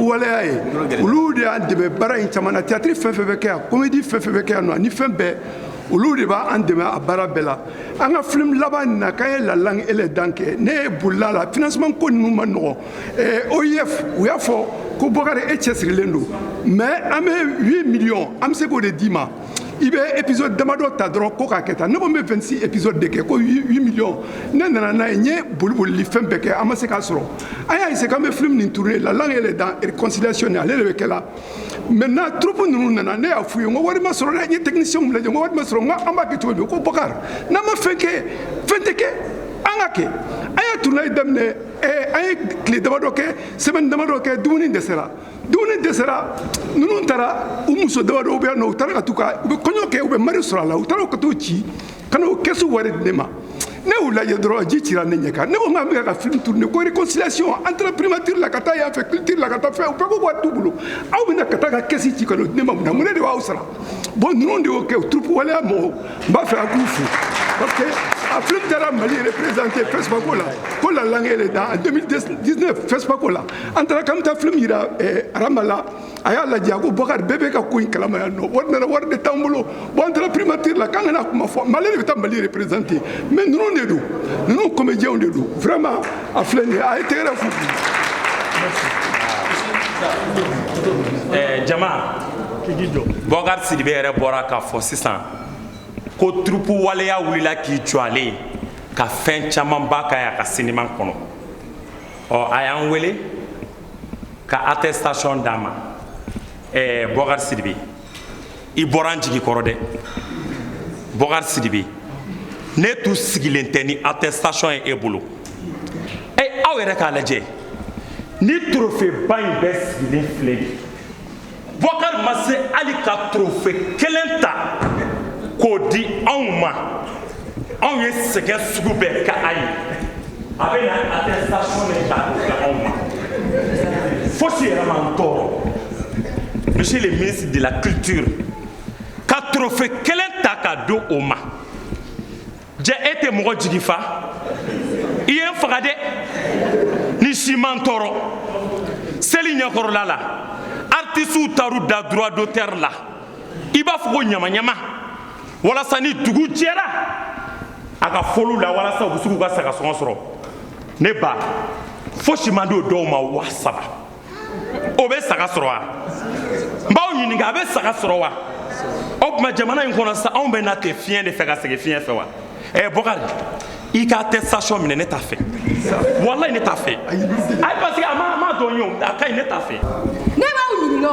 waleya ye. Olu de y'an dɛmɛ baara in caman na. Théâtre fɛn fɛn bɛ kɛ yan, comédie fɛn fɛn bɛ kɛ yan nɔ, ani fɛn bɛɛ, olu de b'an dɛmɛ a baara bɛɛ la. An ka film laban nin na, k'an ye La Langue et les Dents kɛ, ne ye bolila la, financement ko ninnu ma nɔgɔn. OIF, u y'a fɔ ko Bɔkari, e cɛsirilen don, mais an bɛ 8 millions, an bɛ se k'o de d'i ma, i bɛ épisode damadɔ ta dɔrɔn ko k'a kɛ tan. Ne ko n bɛ 26 épisode de kɛ, ko 8 millions. Ne nana n'a ye, n ye boli bolili fɛn bɛɛ kɛ, an ma se k'a sɔrɔ. An y'a essayé k'an bɛ film nin tourner, La Langue et les Dents, réconciliation, ale de bɛ kɛ la. Maintenant, troupe ninnu nana, ne y'a f'u ye, n ko wari ma sɔrɔ dɛ. N ye technicien lajɛ, n ko wari ma sɔrɔ, n ko an b'a kɛ cogo di? Ko Bɔkari, n'an ma fɛn kɛ, fɛn tɛ kɛ, an ka kɛ. An ye tournage daminɛ, an ye tile damadɔ kɛ, semaine damadɔ kɛ, dumuni dɛsɛra, dumuni dɛsɛra. Ninnu taara, u muso damadɔ bɛ yan nɔ, u taara ka t'u ka, u bɛ kɔɲɔ kɛ, u bɛ mari sɔrɔ a la, u taara ka t'u ci ka n'o kɛsu wari di ne ma. Ne y'u lajɛ dɔrɔn, ji cira ne ɲɛ kan. Ne ko n k'an bɛ ka film tourner ko réconciliation, an taara primature la, ka taa yan fɛ, culture la, ka taa fɛn, u bɛɛ ko wari t'u bolo. Aw bɛna ka taa ka kɛsi ci ka n'o di ne ma mun na? Mun de b'aw sara? Bon, ninnu de y'o kɛ, troupe waleya mɔgɔw. N b'a fɛ a k'u fo, parce que a film taara Mali représenté FESPACO la, ko La Langue et les Dents, en 2019 FESPACO la. An taara k'an bɛ taa film yira Arama la, a y'a lajɛ, a ko Bɔkari, bɛɛ bɛ ka ko in kalama yan nɔ, wari nana, wari de t'an bolo. Bon, an taara primature la, k'an kana kuma fɔ, mais ale de bɛ taa Mali représenté. Mais ninnu de don, ninnu comédiens de don vraiment. A filɛ nin ye, a ye tɛgɛrɛ f'u kun. Jama, Bɔkari Sidibe yɛrɛ bɔra k'a fɔ sisan ko troupe waleya wulila k'i jɔ ale ye ka fɛn camanba k'a ye a ka sinima kɔnɔ. Ɔ, a y'an wele ka attestation d'a ma. Bɔkari Sidibe, i bɔra n jigi kɔrɔ dɛ. Bɔkari Sidibe, ne tun sigilen tɛ ni attestation ye e bolo. Aw yɛrɛ k'a lajɛ, ni trophée ba in bɛɛ sigilen filɛ nin ye, Bɔkari ma se hali ka trophée kelen ta k'o di anw ma. Anw ye sɛgɛn sugu bɛɛ kɛ a ye, a bɛ na attestation de ta k'o di anw ma. Fosi yɛrɛ m'an tɔɔrɔ. Monsieur le ministre de la Culture, ka trophée kelen ta k'a di o ma, jɛ, e tɛ mɔgɔ jigi fa, i ye n faga dɛ. Ni si m'an tɔɔrɔ seli ɲɛkɔrɔla la, artisiw taar'u da droit d'auteur la, i b'a fɔ ko ɲamaɲama, walasa ni dugu jɛra a ka fɔliw la, walasa u bɛ se k'u ka sagasɔngɔ sɔrɔ. Ne ba, fosi man di o dɔw ma. 3000, o bɛ saga sɔrɔ wa? N b'aw ɲininka, a bɛ saga sɔrɔ wa? O tuma, jamana in kɔnɔ sa, anw bɛ na ten fiɲɛ de fɛ ka segin fiɲɛ fɛ wa? Bɔkari, i ka attestation minɛ, ne t'a fɛ, walayi, ne t'a fɛ. Ayi, parce que a ma dɔn n ye o, a ka ɲi, ne t'a fɛ. Ne b'aw ɲininka o,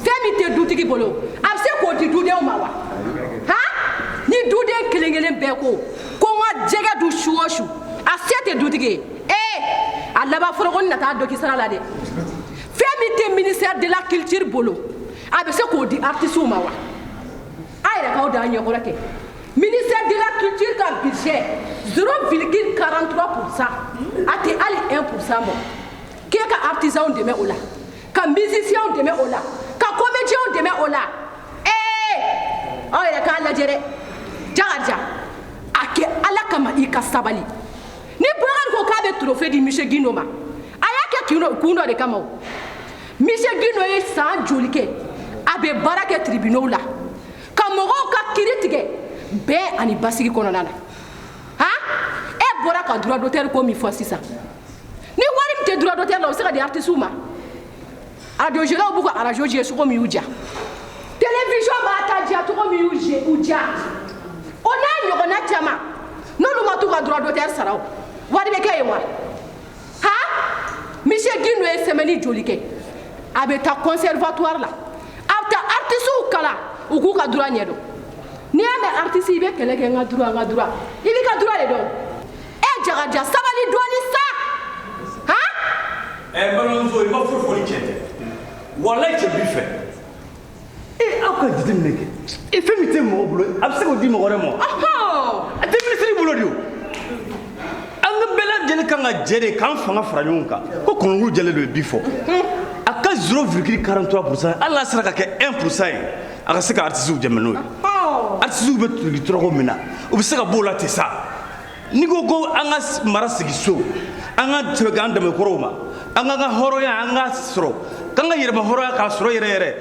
fɛn min tɛ dutigi bolo, a bɛ se k'o di dudenw ma wa? Han, ni duden kelen kelen bɛɛ ko ko n ka jɛgɛ dun su o su, a se tɛ dutigi ye. Ee, a laban foroko na taa dɔ sara la dɛ. Fɛn min tɛ ministère de la Culture bolo, a bɛ se k'o di artisiw ma wa? A yɛrɛ k'aw da ɲɛkɔrɔ kɛ. Ministère de la Culture ka budget 0,43%, a tɛ hali 1% bɔ. K'e ka artisans dɛmɛ o la, ka musiciens dɛmɛ o la, ka comédiens dɛmɛ o la, ee, aw yɛrɛ k'a lajɛ dɛ. Jakarija, a kɛ Ala kama, i ka sabali. Ni Bɔkari ko k'a bɛ trophée di Monsieur Gindo ma, a y'a kɛ kun dɔ de kama. O Monsieur Gindo ye san joli kɛ a bɛ baara kɛ tribunaux la, ka mɔgɔw ka kiiri tigɛ bɛn ani basigi kɔnɔna na? Han, e bɔra ka droit d'auteur ko min fɔ sisan, ni wari min tɛ droit d'auteur la, o bɛ se ka di artisiw ma? Radio jelaw b'u ka arajo jɛ cogo min y'u ja, télévision b'a ta diya cogo min y'u ja, o n'a ɲɔgɔnna caman, n'olu ma t'u ka droit d'auteur sara, o wari bɛ kɛ yen wa? Han, Monsieur Gindo ye semaine joli kɛ a bɛ taa conservatoire la, a bɛ taa artisiw kalan u k'u ka droit ɲɛdɔn? N'i y'a mɛn artiste, i bɛ kɛlɛ kɛ n ka droit, n ka droit, i b'i ka droit de dɔn. E Jakarija, sabali dɔɔni sa, han. N balimamuso, i ma foyi fɔ ni cɛ tɛ. Walayi, cɛ b'i fɛ. E, aw ka jateminɛ kɛ, e, fɛn min tɛ mɔgɔ bolo, a bɛ se k'o di mɔgɔ wɛrɛ ma? A tɛ minisiri bolo de. O an ka bɛɛ lajɛlen kan ka jɛ de k'an fanga fara ɲɔgɔn kan, ko kɔnɔkulu jɛlen don bi fɔ. A ka 0,43%, hali n'a sera ka kɛ 1% ye, a ka se ka artisiw dɛmɛ n'o ye. Artisiw bɛ toli tɔrɔkɔ min na, u bɛ se ka b'o la ten sa. N'i ko ko an ka mara sigi so, an ka sɛbɛn an dɛmɛkɔrɔw ma, an k'an ka hɔrɔnya, an ka sɔrɔ. K'an ka yɛrɛma hɔrɔnya k'a sɔrɔ yɛrɛ yɛrɛ,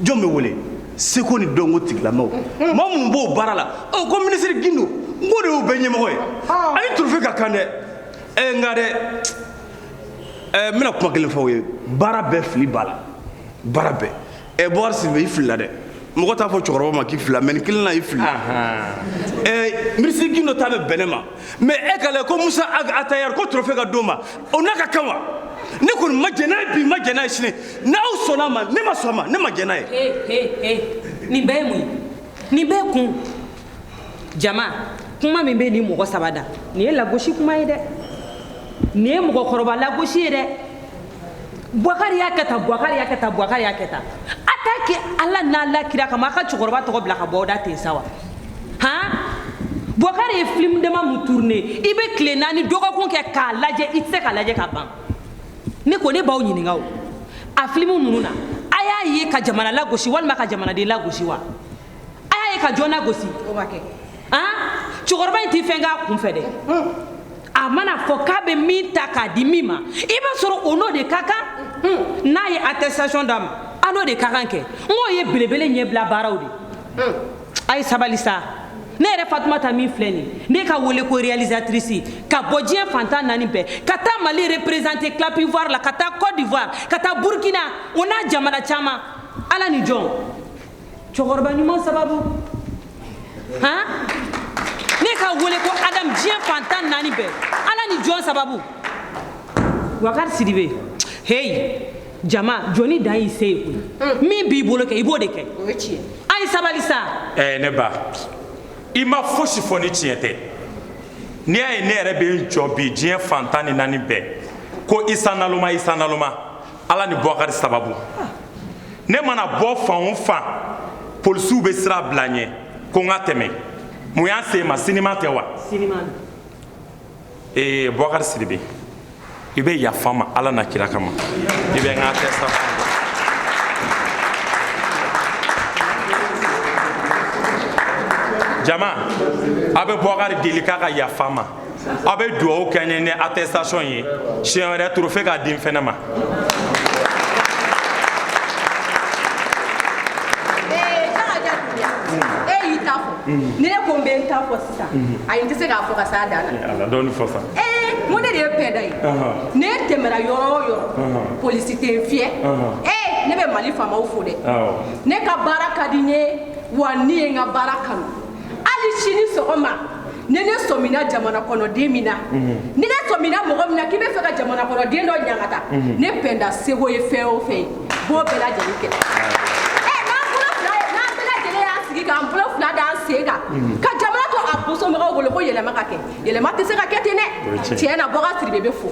jɔn bɛ wele? Seko ni dɔnko tigilamaaw, maa minnu b'o baara la. Ɔ, ko minisiri Gindo, n k'o de y'o bɛɛ ɲɛmɔgɔ ye. Ani trophée ka kan dɛ. Ɛ, nka dɛ, ɛ, n bɛna kuma kelen fɔ aw ye. Baara bɛɛ, fili b'a la, baara bɛɛ. Ɛ, Bɔkari Sidibe, i filila dɛ. Mɔgɔ t'a fɔ cɛkɔrɔba ma k'i filila, mais nin kelen na, i filila. Ɛ, minisiri Gindo ta bɛ bɛn ne ma, mais e ka lajɛ ko Musa Ag Atayar, ko trophée ka d'o ma, o n'a ka kan wa? Ne kɔni ma jɛn n'a ye bi, ma jɛn n'a ye sini. N'aw sɔnna a ma, ne ma sɔn a ma, ne ma jɛn n'a ye. He he he, nin bɛɛ ye mun ye? Nin bɛɛ kun jama kuma min bɛ nin mɔgɔ saba da, nin ye lagosi kuma ye dɛ, nin ye mɔgɔkɔrɔba lagosi ye dɛ. Bubakari y'a kɛ tan, Bubakari y'a kɛ tan, Bubakari y'a kɛ tan. A t'a kɛ Ala n'a la kira kama, a ka cɛkɔrɔba tɔgɔ bila ka bɔ aw da ten sa wa? Han, Bubakari ye film dama mun tourné, i bɛ tile 4 dɔgɔkun kɛ k'a lajɛ, i tɛ se k'a lajɛ ka ban. Ne ko ne b'aw ɲininka o, a film ninnu na, a y'a ye ka jamana lagosi walima ka jamanaden lagosi wa? A y'a ye ka jɔn lagosi? O ma kɛ. Han, cɛkɔrɔba in tɛ fɛn k'a kun fɛ dɛ. A mana fɔ k'a bɛ min ta k'a di min ma, i b'a sɔrɔ o n'o de ka kan. N'a ye attestation d'a ma, a n'o de ka kan kɛ. N k'o ye belebele ɲɛbila baaraw de. A ye sabali sa. Ne yɛrɛ Fatumata min filɛ nin, ne ka wele ko réalisatrice, ka bɔ diɲɛ fantan naani bɛɛ, ka taa Mali représenter Clap Ivoire la, ka taa Côte d'Ivoire, ka taa Burkina, o n'a jamana caman. Ala ni jɔn, cɛkɔrɔba ɲuman sababu. Han, ne ka wele ko Adam diɲɛ fantan naani bɛɛ, Ala ni jɔn sababu. Wakari Sidibe, hey jama, jɔnni dan y'i se ye koyi. Min b'i bolo kɛ, i b'o de kɛ. O ye tiɲɛ. A ye sabali sa. Ɛɛ, ne ba, i ma fosi fɔ ni tiɲɛ tɛ. N'i y'a ye ne yɛrɛ bɛ n jɔ bi diɲɛ fantan ni naani bɛɛ ko Isa naloma, Isa naloma, Ala ni Bubakari sababu. Ne mana bɔ fan o fan, polisiw bɛ sira bila n ɲɛ ko n ka tɛmɛ. Mun y'an se ma? Sinima tɛ wa? Sinima. Ee, Bubakari Sidibe, i bɛ yafa n ma Ala na kira kama, i bɛ n ka attestation. Jama, a bɛ Bubakari deli k'a ka yafa n ma. Aw bɛ dugawu kɛ n ye ni attestation ye. Siɲɛ wɛrɛ, trophée k'a di n fɛnɛ ma. Ee, Jakarija Dunbiya, e y'i ta fɔ. Ni ne ko n bɛ n ta fɔ sisan, ayi, n tɛ se k'a fɔ ka s'a dan na. Ala, dɔɔni fɔ sa. Ee, n ko ne de ye pɛda ye. Ne tɛmɛra yɔrɔ o yɔrɔ, polisi tɛ n fiyɛ. Ee, ne bɛ Mali faamaw fo dɛ. Ne ka baara ka di n ye wa, ni ye n ka baara kanu. Hali sini sɔgɔma, ni ne sɔmina jamana kɔnɔden min na, ni ne sɔmina mɔgɔ min na k'i bɛ fɛ ka jamana kɔnɔden dɔ ɲangata, ne pɛnda seko ye fɛn o fɛn ye, b'o bɛɛ lajɛlen kɛ. Ɛ, n'an bolo fila ye, n'an bɛɛ lajɛlen y'an sigi k'an bolo fila d'an sen kan, ka jamana to a bosomɔgɔw bolo, ko yɛlɛma ka kɛ, yɛlɛma tɛ se ka kɛ ten dɛ. Tiɲɛ na, Bɔkari Sidibe bɛ fo.